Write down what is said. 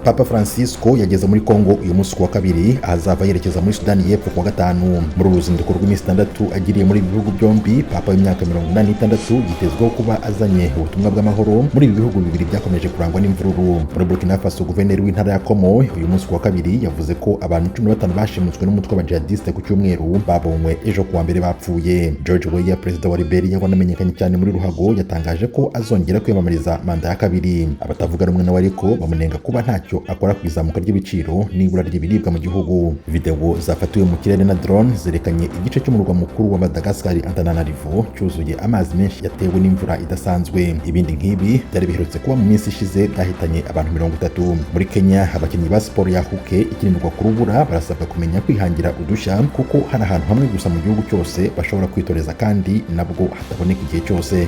Papa Francisco yageze muri Congo uyu munsi ku wa kabiri, ahazava yerekeza muri Sudani y'Epfo ku wa gatanu. Muri uru ruzinduko rw'iminsi 6 agiriye muri ibi bihugu byombi, Papa w'imyaka 86 yitezweho kuba azanye ubutumwa bw'amahoro muri ibi bihugu bibiri byakomeje kurangwa n'imvururu. Muri Burkina Faso, guverineri w'intara ya Komo uyu munsi ku wa kabiri yavuze ko abantu 15 bashimutswe n'umutwe wa jihadiste ku cyumweru babonywe ejo ku wa mbere bapfuye. George Weah, perezida wa Liberia wanamenyekanye cyane muri ruhago, yatangaje ko azongera kwiyamamariza manda ya kabiri. Abatavuga rumwe nawe ariko bamunenga kuba ntacyo akora ku izamuka ry'ibiciro n'ibura ry'ibiribwa mu gihugu. Video zafatiwe mu kirere na drone zerekanye igice cy'umurwa mukuru wa Madagascar, Antananarivo, cyuzuye amazi menshi yatewe n'imvura idasanzwe. Ibindi nk'ibi byari biherutse kuba mu minsi ishize byahitanye abantu 30. Muri Kenya, abakinnyi ba siporo ya hockey ikinirwa ku rubura barasabwa kumenya kwihangira udushya, kuko hari ahantu hamwe gusa mu gihugu cyose bashobora kwitoreza kandi nabwo hataboneka igihe cyose.